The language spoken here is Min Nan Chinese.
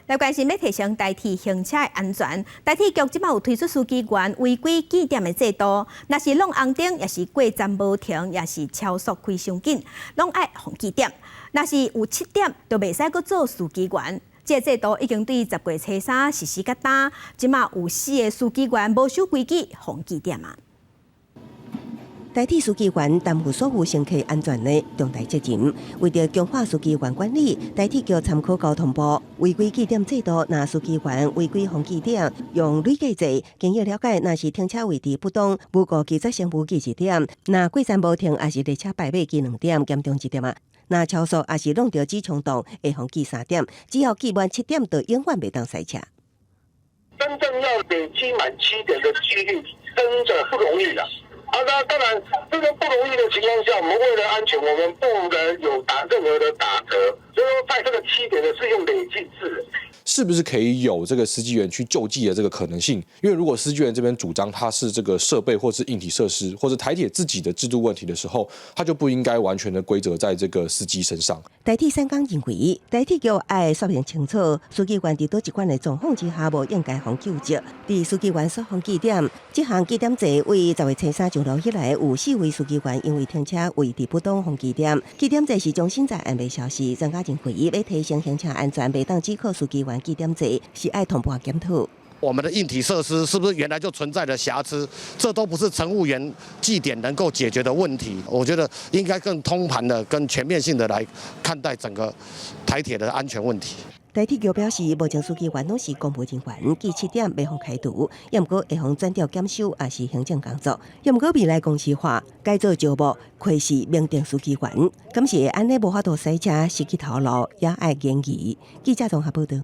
來關心欲提升台鐵行車的安全，台鐵局這擺有推出司機員違規記點的制度，若是挵紅燈，抑是過站無停，抑是超速開傷緊，攏愛予記點。若是有七點，就袂使閣做司機員。這個制度已經對十月初三實施到今，這擺有四个司機員無守規矩，予記點啊。台鐵司機員擔負所有乘客安全的重大責任。為著強化司機員管理，台鐵局參考交通部違規記點制度，若司機員違規予記點，用累計制。經過了解，若是停車位置不當，無顧記載先無記一點；若過站無停，抑是列車擺尾記兩點，嚴重一點啊。若超速，抑是挵著紙衝動，會予記三點。只要記滿七點，就永遠袂當駛車。真正要累積滿七點的幾率，真的不容易啦。啊，那當然，這個不容易的情況下，我們為了安全，我們不能有打任何的打折。所以說，在這個七點的是用累計制。是不是可以有這個司機員去救濟的這個可能性？因為如果司機員這邊主張他是這個設備或是硬體設施，或者台鐵自己的制度問題的時候，他就不應該完全的歸責在這個司機身上。台鐵三工認為，台鐵局愛說明清楚，司機員佇佗一款的狀況之下，無應該予究責。佇司機員所予記點，這項記點制為十月初三上路以來，有四位司機員因為停車位置不當予記點。記點制是從新在案的消息，專家認為，欲提升行車安全，袂當只靠司機員記點制，是愛同步檢討。我們的硬體設施是不是原來就存在的瑕疵？這都不是乘務員記點能夠解決的問題。我覺得應該更通盤的、更全面性的來看待整個台鐵的安全問題。台鐵局表示，目前司機員攏是公務人員，記七點袂予開除，抑毋過會予轉調檢修，抑是行政工作。抑毋過未來公司化改做招募，開始明定司機員，敢是會按呢無法度駛車，失去頭路，也愛研議。記者綜合報道。